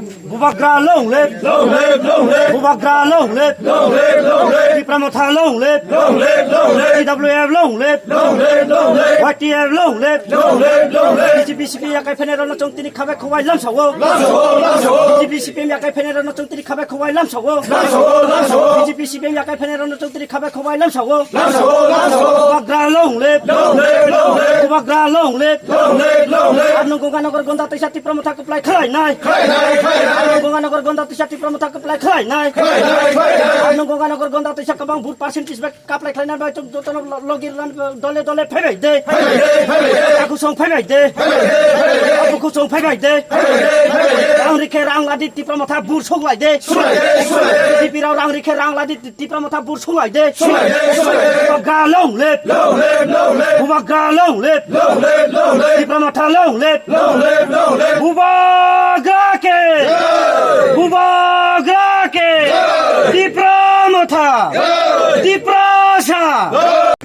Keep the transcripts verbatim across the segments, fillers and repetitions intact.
Bubagra long live! Long live, long live! Bubagra long live! Long live, long live! Tipra Motha long live! Long live, long live! T W F long live! Long live, long live! Y T F long live! Long live, long live! B J P C P M yakai phainai rokno chwng tini khabai khwbai lamsao. Lamsao, lamsao! B J P C P M yakai phainai rokno chwng tini khabai khwbai lamsao. Lamsao, lamsao! B J P C P M yakai phainai rokno chwng tini khabai khwbai lamsao. Lamsao, lamsao! Bubagra long live! Long live, long live! Bubagra long live! Long live, long live! Ar nung Gonganagar gonda tisa Tipra Motha kwplai khlainai. Khlainai, khlainai! Ar nung Gonganagar gonda tisa Tipra Motha kwplai khlainai. Khlainai, khlainai! Ar nung Gonganagar gonda tisa kwbang vote percentage bai kaplai khlainai bai chwng jotono lo-, logi rwna dole dole phaibai de. Phaibai de, phaibai de! Aku song phaibai de. Phaibai de, phaibai de! Aku song phaibai de. Phaibai de, phaibai de! Rang rikhe rang ladi Tipra Motha bur sok lai de. Sulai de, sulai de! B J P rao rang rikhe rang ladi Tipra Motha bur sulai de. Sulai de, sulai de! Bubagra long live! Long live, long live! Bubagra long live! Long live, long live! Tipra Motha long live! Long live, long live! Bubagra ke! Jai! Bubagra ke! Jai! Tipra Motha! Jai! Tiprasa! Jai!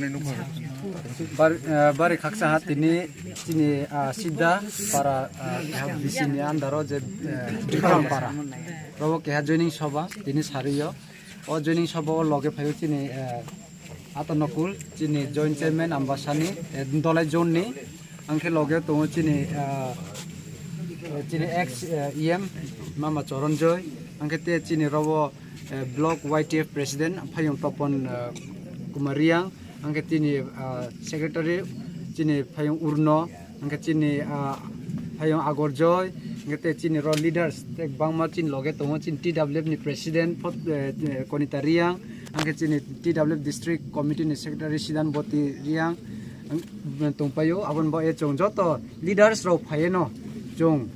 Bar-, eh, bari khaksa ha tini chini, ah, Sidda para, ah, keha B C ni under o je, eh, Bikram para. Robo keha joining soba tini sariyo. O joining soba o loge phaio chini, eh, Ata Nokul, chini joint chairman Ambasani, eh, Dolai zone ni. Angkhe loge tongo chini, eh, chini ex, eh, E M Mama Choron Joy. Angkhe te chini robo, eh, block Y T F president Phayung Topon, eh, Kumar Riang. Angkhe tini, ah, secretary chini Phayung Urno, angkhe chini, ah, Phayung Agor Joy, angkhe te chini ro leaders te bangma chini loge tongo, chini T W F ni president, Phot-, eh, eh, Konita Riang, angkhe chini T W F district committee ni secretary Sidan Boti Riang, ang, tongpaio, aboni bo e chwng joto leaders rok phaieno chwng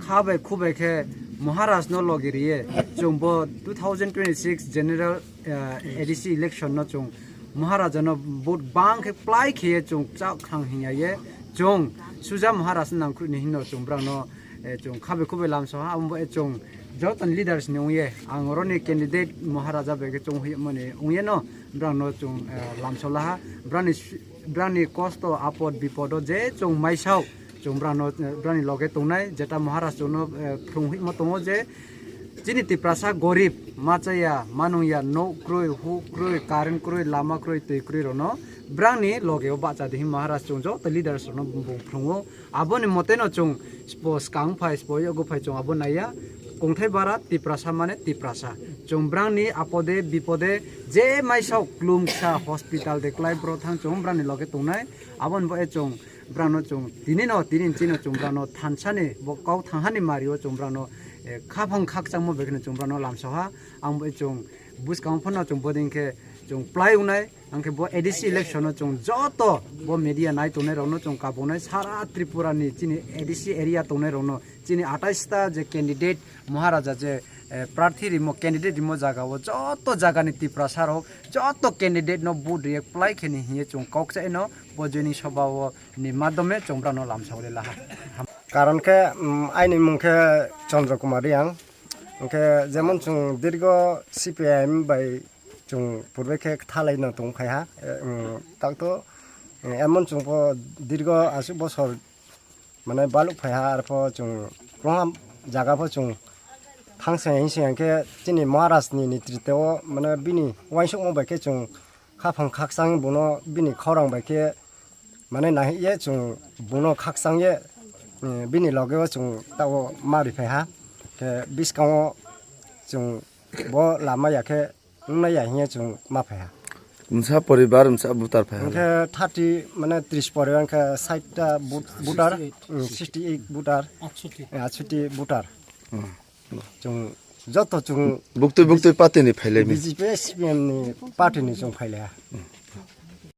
kha bai khu bai khe Maharaj no logi riye chwng bo two thousand twenty-six general, eh, A D C election no chwng Maharaja no vote bang khe plai khe ye chwng chak khang hinya ye chwng suja Maharaj nang khru ni hino chwng brang no, eh, chwng khabe khube lamsa ha amo bo, eh, chwng joto ni leaders ni ong ye ang oro ni candidate Maharaja bai khe chwng hui mani ong ye no brang no chwng, eh, lamsa la ha brang ni su-, brang ni kosto apod bipod o je chwng maisao chwng brang no, eh, brang ni loge tongnai jeta Maharaj chwng no, eh, phrung hui ma tongo je Chini Tiprasa gorib, ma chaya, ma nungya, nok kroi, huk kroi, current kroi, lama kroi, twi kroi rokno brangni logeo bahcha di hin Maharaj chwng joto leaders rokno bung phrwngo. Aboni moteno chwng spo swkang phai, spo yogo phai chwng abo naiya. Kongthai bara Tiprasa mane Tiprasa. Chwng brangni apode bipode je maisao klum ksa hospital de kwlai bro thang chwng brangni loge tongnai. Aboni bo e chwng brangno chwng tini no, tini chino chwng brangno thansani, bo kau thanghani mario chwng brangno, eh, khaphang khakchangmo bekheno chwng brangno lamsoha. Ang bo chwng buskang phano chwng boding khe chwng plai unai, ang khe bo A D C election no chwng joto bo media nai tongnai rokno chwng kabunai sara Tripura ni chini A D C area tongnai rokno chini atais ta je candidate Maharaja je, eh, prarthi rimo candidate rimo jaga o joto jaga ni Tiprasa rok joto candidate no vote riye plai khe ni hiye chwng kok chaino bo joining sabha o ni madhyome chwng brano lamsa ule laha. Karon khe, um, aini mung khe Chandra Kumar Riang. Hwnkhe jemon chwng dirgo C P I M bai chwng purbe khe thalai no tong phai ha. Eh, um, tak to, um, emon chwng bo dirgo aswk bosor mane baluk phai ha, arpho chwng kwbangma jaga pho chwng thang se hing se hing khe chini Maharaj ni netrito o mane bini uansukma bai khe chwng khaphang khakchang bono bini khorang bai khe mane nahik ye chwng bono khakchang ye, eh, bini loge o chwng tao ma ri phai ha. Khe bwskango chwng bo lama ya khe wngna ya hinya chwng ma phai ha. Msa poribar, msa butar phai ha. Hwnkhe thirty mane tris poribar hwnkhe sixty ta bu-, butar, sixty eight. Mm, sixty eight butar. Atshuti. Eh, atshuti butar. Hmm. Chwng joto chwng buktui, buktui party ni phailai mi. B J P, C P M ni party ni chwng phailai ha.